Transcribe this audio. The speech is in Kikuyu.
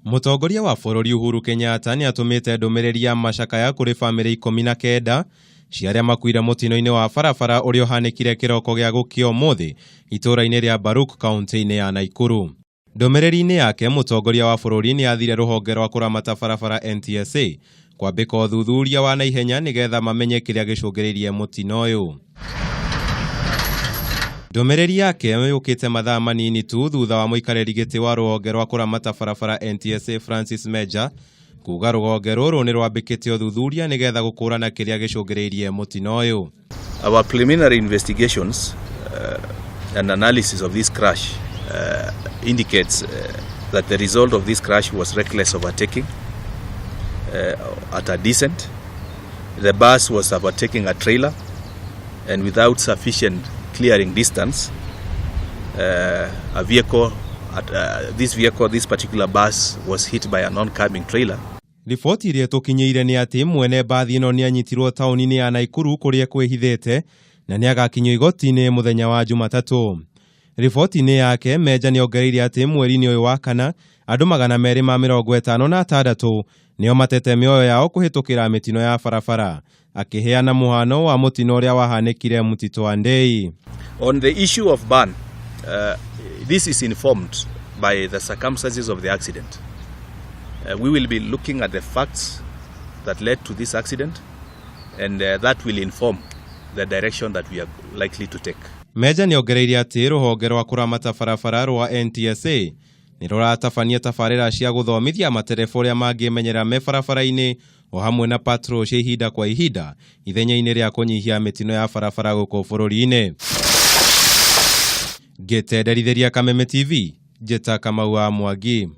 Mũtongoria wa bũrũri Uhuru Kenyatta nĩ atũmĩte ndũmĩrĩri ya macakaya kũrĩ bamĩrĩ 19 cia arĩa makuire mũtino-inĩ wa barabara ũrĩa ũhanĩkire kĩroko gĩa gũkĩa ũmũthĩ itũũra-inĩ rĩa Baruk kaunti-inĩ ya Naikuru. Ndũmĩrĩri-inĩ yake, mũtongoria wa bũrũri nĩ athire rũhonge rwa kũramata barabara NTSA kwambĩka ũthuthuria wa naihenya nĩgetha mamenye kĩrĩa gĩcũngĩrĩirie mũtino ũyũ. Ndũmĩrĩri yake yũkĩte mathaa manini tu thutha wa mũikarĩri gĩtĩ wa rũhonge rwa kũramata barabara NTSA Francis Meja kuga rũhonge rũrũ nĩ rwambĩkĩte ũthuthuria nĩgetha gũkũrana kĩrĩa gĩcũngĩrĩirie mũtino ũyũ. Our preliminary investigations and analysis of this crash indicates that the result of this crash was reckless overtaking at a descent. The bus was overtaking a trailer, and without sufficient clearing distance, a vehicle, at, this vehicle, this particular bus was hit by an oncoming trailer. Riboti iria tũkinyĩire nĩ atĩ mwene mbathi ĩno nĩ anyitirwo taũni-inĩ ya Naikuru kũrĩa kwĩhithĩte na nĩ agakinyio igoti-inĩ mũthenya wa Jumatatũ. Riboti-inĩ yake, Meja nĩ ongereire atĩ mweri-inĩ ũyũ wa kana andũ 256 nĩo matete mĩoyo yao kũhĩtũkĩra mĩtino ya barabara, akĩheana mũhano wa mũtino ũrĩa wahanĩkire Mtito wa Ndei. On the issue of ban, this is informed by the circumstances of the accident. We will be looking at the facts that led to this accident, and that will inform the direction that we are likely to take. Meja nĩ ongereire atĩ rũhonge rwa kũramata barabara rwa NTSA nĩ rũratabania tabarĩra cia gũthomithia matereba ũrĩa mangĩmenyerera me barabara-inĩ o hamwe na patrol cia ihinda kwa ihinda ithenya-inĩ rĩa kũnyihia mĩtino ya barabara gũkũ bũrũri-inĩ. Ngĩtenderithĩria Kameme TV, njĩta Kamau wa Mwangi.